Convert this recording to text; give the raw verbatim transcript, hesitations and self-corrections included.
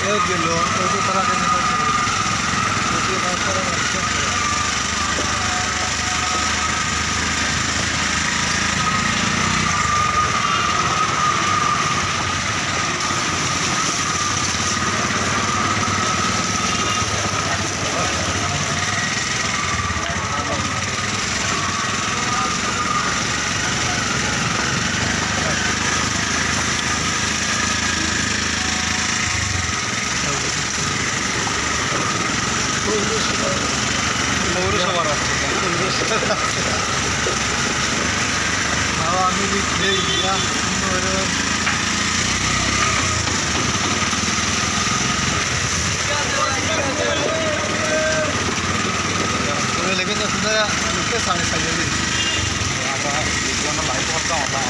এ গেল, ওই যে তারা কেন করছে? ওই যে তারা, তারা করছে। পৌরসভা। পৌরসভার আছে। পৌরসভা। বাবা, আমি যে খেয়ে গেলাম, সুন্দর হয়ে গেল। ওরা লেগে তো সুন্দর, সাড়ে সাত। আমরা, আমরা লাইভ করতাম, আমরা